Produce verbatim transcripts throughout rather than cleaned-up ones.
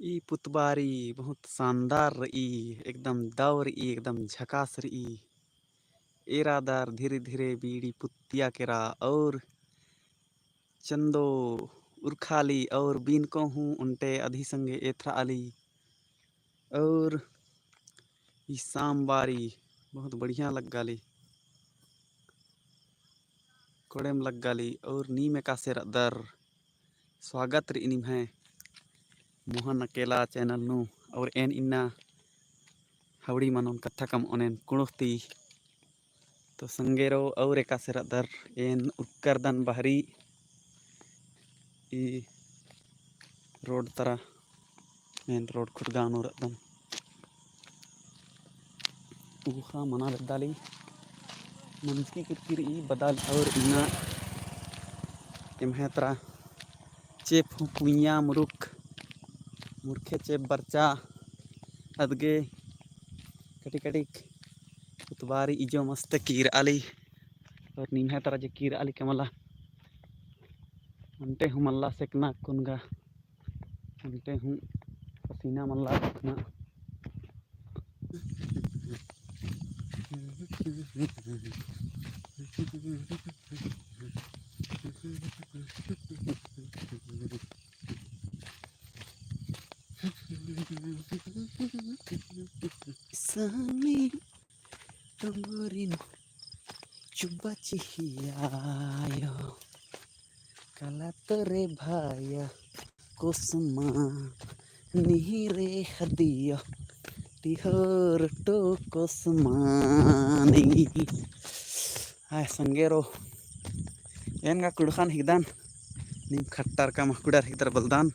ई पुतबारी बहुत शानदार रई, एकदम दव रई, एकदम झकास रई। एरा दर धीरे धीरे बीड़ी पुत्तिया केरा और चंदो उरखाली और बीनको हूँ ओन्टे अदी संगे एथराली। और ई साम बारी बहुत बढ़िया लग्गाली, कोड़ेम लग्गाली। और नीम एकासे रअदर, स्वागत रई निम्है मोहन अकेला channel नू। और एन इन्ना हबड़ी मनोन कत्था कमओन एन कुँड़ुख़ ती। तो संगेरो और एकासे रअदर, एन उक्करदन बहरी ई road तरा, main road खुद गाँव नू रअदन। ऊखा मना बेद्दाली मंजकी किरकिर ई बदाल और इन्ना एम्है तरा चेंप हूँ पुइया मुरुख, मुरखे चेंप बरचा अदगे कटिक कटिक पुतबारी इजो मस्त कीरआली। और निम्है तरा जे कीरआली के मला ओन्टे हूँ मल्ला सेकना कुनगा, ओन्टे हूँ पसीना मल्ला सेकना। सामी तंबोरिन चुबा चिहियायो, काला तोरे भाया कोसमा निहिरे हदियो, तिहोर टो कोसमानी। हाय संगेरो, एन गा कुँड़ुख़न हिकदन, नीम खट्टर का मखकुड़र हिकदर बलदन।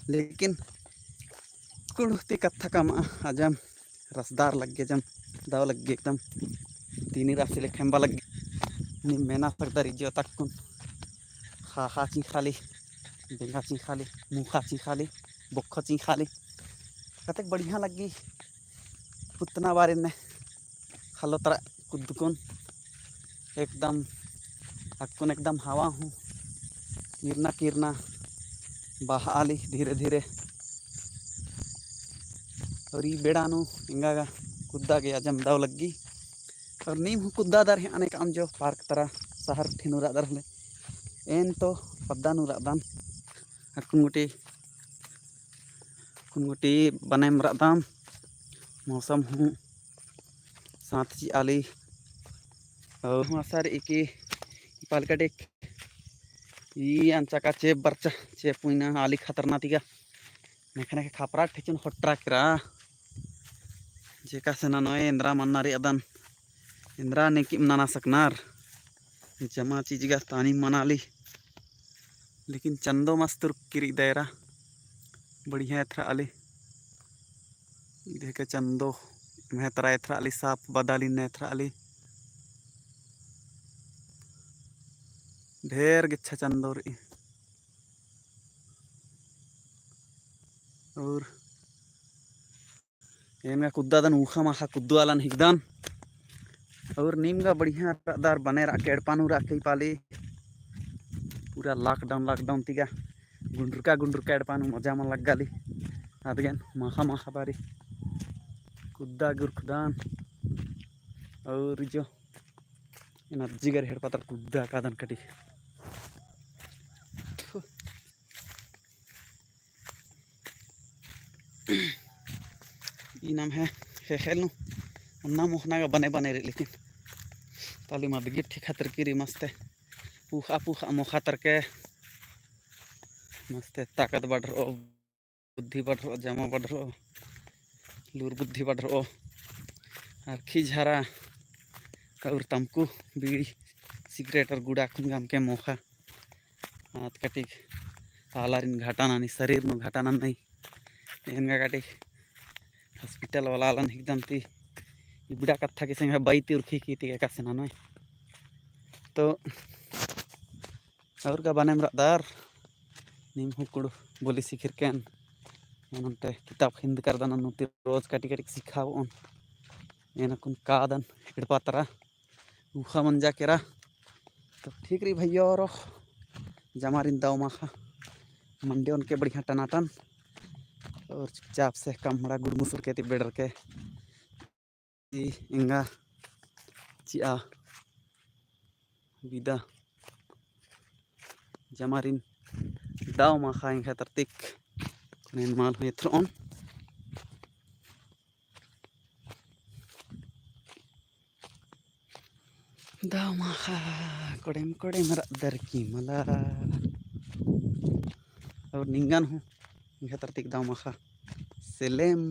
लेकिन कुँड़ुख़ ती कत्था कमआ अजम रसदार लग्गी, अजम दव लग्गी, एकदम तीनी रासी लेखेम बा लग्गी। नीम मेना सकदर इजो तक्कुन ख़ाख़ा चींख़ाली, बेंगा चींख़ाली, मूख़ा चींख़ाली, बोक्खो चींख़ाली। कतेक बढ़िया लग्गी। पुतना बारे ने ख़ल्लो तरा कुद्दकुन एकदम अक्कुन एकदम हवा हूँ किरना किरना बहआली धीरे धीरे। और ई बेड़ा नू एंगा गा कुद्दा गे अजम दव लग्गी। और नीम हूँ कुद्दा दर है अनेक अमजो park तरा शहर ठिनु रअदर होले। एन तो पद्दा नू रअदन। अक्कुन गुटी, अक्कुन गुटी बनेम रअदम। मौसम हूँ साथ चिआली। और हूँ असर इकी पालकटेक ई अंचा का चेंप बरचा, चेंप पुइना आली खतरना तिगा। नेखने के खपरा ठेचुन होट्रा केरा। जेका से ननोय एन्द्रा मन्ना रअदन, एन्द्रा नेकिम नना सकनर। जमा चीज गा तानी मनाली। लेकिन चंदो मस्त रुक्की रई दयरा। बढ़िया एथराली। इदे के चंदो मेहतरा एथराली, साफ बदाली ने एथराली। ढेर गिच्छा चंदो रई। और एन गा कुद्दादन ऊखा माखा कुद्दू आलन हिकदन। और नीम गा बढ़िया रअदर बने रअके एड़पा नू रअके पाली। पूरा lockdown lockdown तिगा गुंडुरका गुंडुरका एड़पा नू मजा मल लग्गाली। अदगेन माखा माखा बारी कुद्दा गुरखदन। और जो एन अज्जी गर हेड़पा तरा कुद्दा कादन कटी। ई नम्है ख़ेख़ेल नू अन्ना मोख़ना गा बने बने रई, लेकिन ताली मदगी ठीक खतरकी रई मस्ते। पूख़ा पूख़ा मोख़ा तरके मस्ते ताकत बढ़रओ, बुद्धि बढ़रओ, जमा बढ़रओ, लूर बुद्धि बढ़रओ। अरखी झरा और तमकू बीड़ी सिगरेट और गुड़ा कुन गमके मोख़ा। आद कटिक आलारिन घाटा ननी, शरीर नू घाटा ननी। एन गा कटिक hospital वाला आलन हिकदम ती इबड़ा कत्था के संग बई ती उरखी की ती एकासे ननोय। तो और गा बनेम रअदर, नीम हूँ कुँड़ुख़ बोली सिखिरकेन। एन ओन्टे किताब ख़िंद करदन नू ती रोज कटिक कटिक सिखाबओन। एन अक्कुन कादन एड़पा तरा ऊखा मंजा केरा। तो ठीक रई भैया, और जमारिन दव माखा मंडी ओन के बढ़िया टनाटन। और चुपचाप से कमड़ा गुड़मुसुर के ती बेड़र के ती एंगा चिआ बिदा जमारिन दव माखा एंग्है तरतिक नेन माल हूँ एथरओन। दव माखा कोड़ेम कोड़ेम रअदर की मला। और निंगन हूँ एंग्है तरतिक दव माखा सेलेम